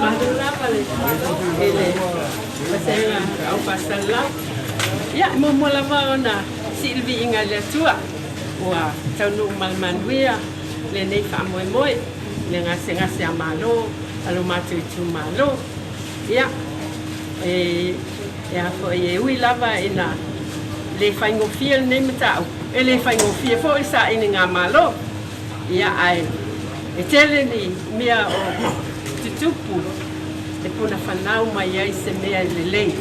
Malo lava le i le vasega au faasalalau. Ia, e muamua lava ona sii le viiga i le Atua ua taunuu ma le manuia lenei faamoemoe i le gasegase a Malo a lo matou itumalo. Ia, e e a foi e ui lava ina le faigofie lenei mataupu, e le faigofie foi le sailiga malo. Ia, ae e tele ni mea o tutupu e puna fanau mai ai se mea e lelei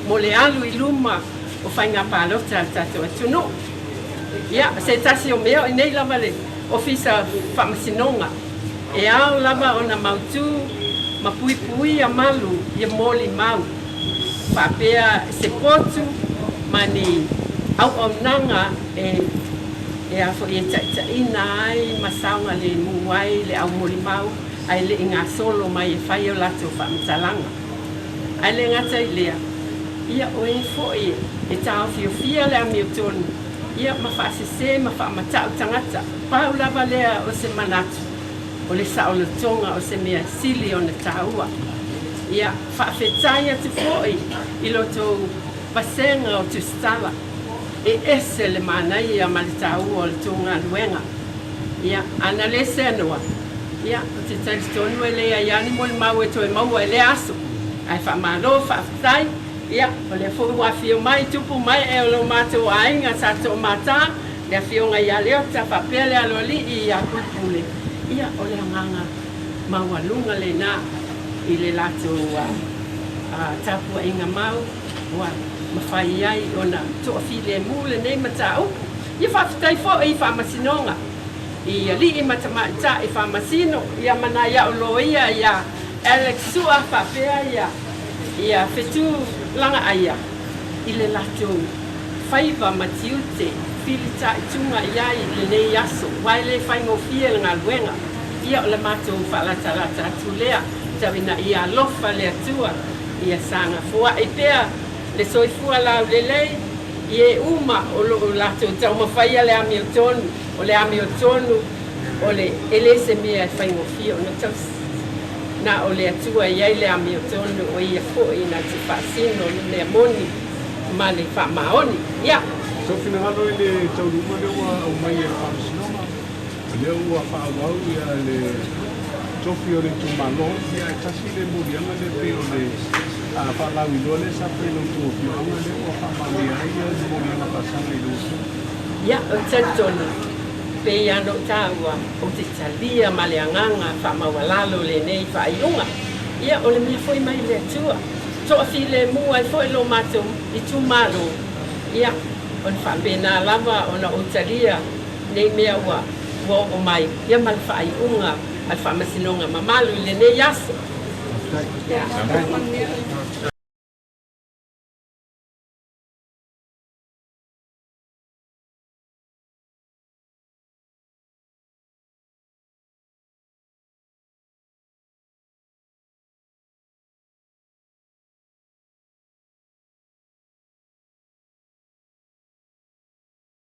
mo le alu i luma o faiga palota a le tatou atunuu. Ia, se tasi o mea o i nei lava le Ofisa Faamasinoga e ao lava ona mautu ma puipuia malu ia molimau faapea se potu ma ni auaunaga e e a foi e taitaiina ai ma saogalemu ai le aumolimau ae le i gasolo mai e fai o latou faamatalaga. Ae le gata i lea, ia o e foi e taofiofia le amiotonu ia ma faasese ma faamata'u tagata. Pau lava lea o se manatu, o le saolotoga o se mea sili ona taua. Ia faafetai atu foi i lo outou vasega o Tusitala, e ese le manaia ma le taua o le tou galuega. Ia, ana le seanoa, ia, ou te talitonu e leai lava ni molimau e toe maua i lea aso. Ae faamalo, faafetai, ia, o lea foi ua afio mai tupu ma ee o lo matou aiga sa toamata, le Afioga ia Leota faapea le Aloalii ia Pulepule, ia, o le agaga maualuga lena i le latou tapuaiga mau ua mafai ai ona toafilemu lenei mataupu. Ia faafetai foi i Faamasinoga, i alii ma tamaitai faamasino, ia ma nai a'u loia ia Alex Sua faapea ia ia Fetu Lagaaia i le latou faiva ma tiute filitaituga i ai i lenei aso, aua e le faigofie le galuega. Ia o le matou faalatalata atu lea, tau ina ia alofa le Atua ia saga foai pea le soifua laulelei i e uma o lo o latou taumafaia le amiotonu. O le amiotonu o le e le se mea e faigofie ona tausi. Na o le Atua e i ai le amiotonu, o Ia foi na te faasino le mea moni ma le faamaoni. Ia. Sou finagalo i le taunuuga lea ua aumai e le Faamasinoga, o lea ua faaauau le tofi o le itumalo, ae tasi le moliaga lea pei o le faalauiloa lea sa fai e lo outou afioaga lea ua faamaonia ai le moliaga faasaga i lau afioga. Ia, ou te talitonu, pei lava ona ou taua, ou te talia ma le agaga faamaualalo lenei faaiuga. Ia, o le mea foi mai le Atua, toafilemu ai foi lo matou itumalo, ia, ona faapena lava ona ou talia nei mea ua ua oo mai, ia ma le faaiuga a le Faamasinoga mamalu i lenei aso.